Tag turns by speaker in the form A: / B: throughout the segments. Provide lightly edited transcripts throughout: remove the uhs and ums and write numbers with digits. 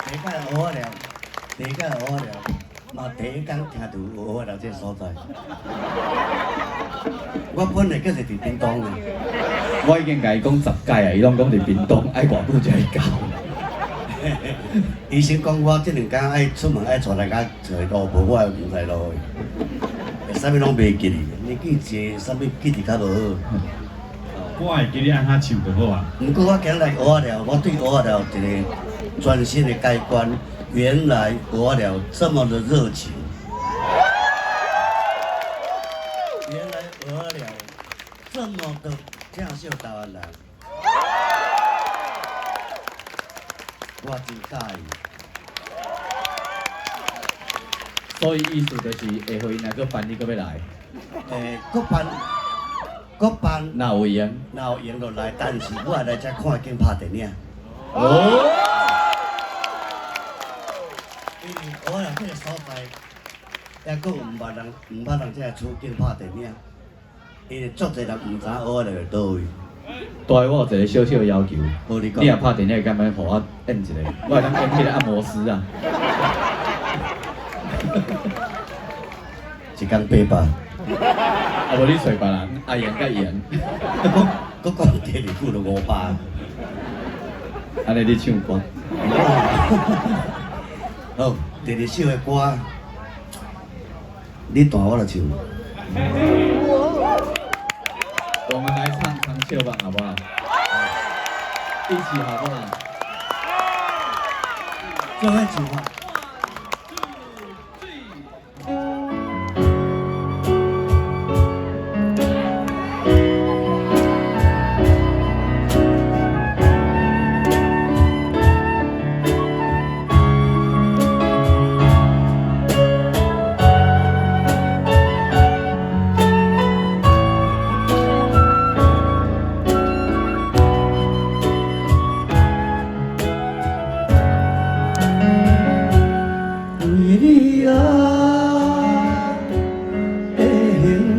A: 第一擺蚵仔寮，第一擺蚵仔寮，嘛第一工聽著蚵仔寮這个所在。我本來閣是佇屏東的。
B: 我已經共伊講10擺啊，伊攏講佇屏東，愛偌久才會到。
A: 醫生講我這兩工愛出門愛帶來較找路，無我會毋知路的。啥物攏袂記哩，年紀濟，啥物記憶較無好。
C: 我會記你按怎唱就好啊。
A: 毋過我今日來蚵仔寮，我對蚵仔寮一個全新的改觀。原來蚵仔寮這麼的熱情，原來蚵仔寮這麼的疼惜台灣人，我真喜歡。
B: 所以意思就是下回若閣辦，你閣欲來？
A: 欸，閣辦，閣辦。
B: 若有閒。
A: 若有閒就來，但是我會來遮看景拍電影。
B: 哦。
A: 因為蚵仔寮這个所在，抑閣毋捌人，毋捌人這個處境拍電影，因為足濟人毋知影蚵仔寮佇佗位。
B: 大我有一個小小的要求，
A: 好，你講。
B: 你若拍電影，敢欲予我演一个？我會當演彼个按摩師啊。
A: 一工800。
B: 啊無你揣別人，阿賢佮賢。
A: 閣講第二句就500。
B: 按呢你唱歌。
A: 好，第二首的歌，你彈我來唱。
B: 我們來唱《空笑夢》好不好？一起好不好？
A: 做伙唱啊！為你啊的形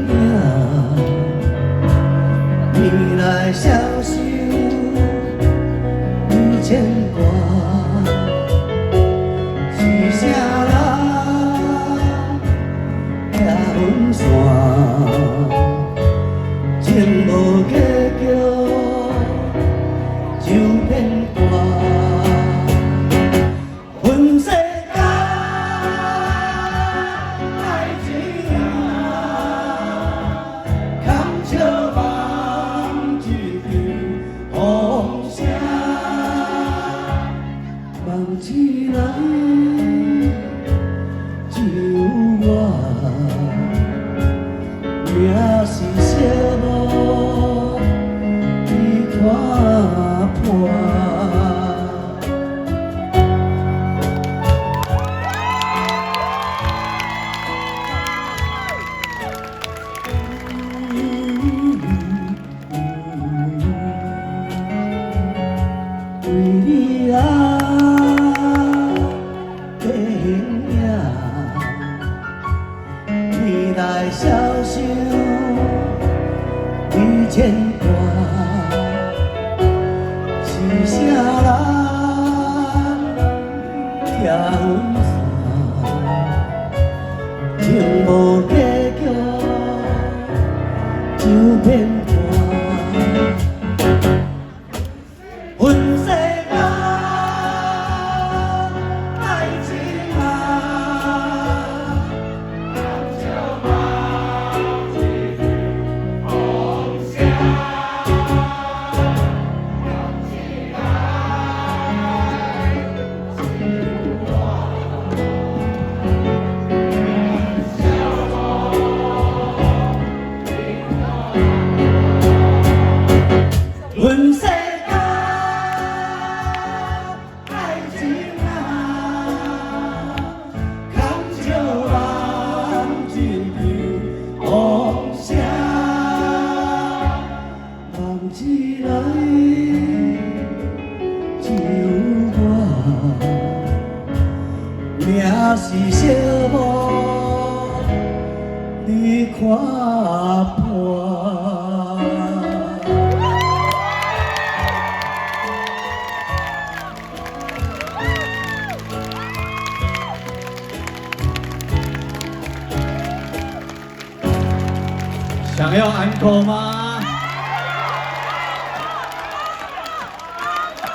A: 影，你來消受你牽掛，是啥人拆分線，情無結局就變卦。分世間愛情啊，空笑夢一場風聲，夢醒來只有我，命是寂寞你看破。為你啊的形影，你來消受你牽掛，是啥人拆分線，情無結局就變卦。分世間愛情啊，空笑夢一場風聲，夢醒來只有我，寂寞你看破。分世間愛情啊，空笑夢一場風聲，夢醒來只有我，命是寂寞你看破。
B: 想要安可嗎？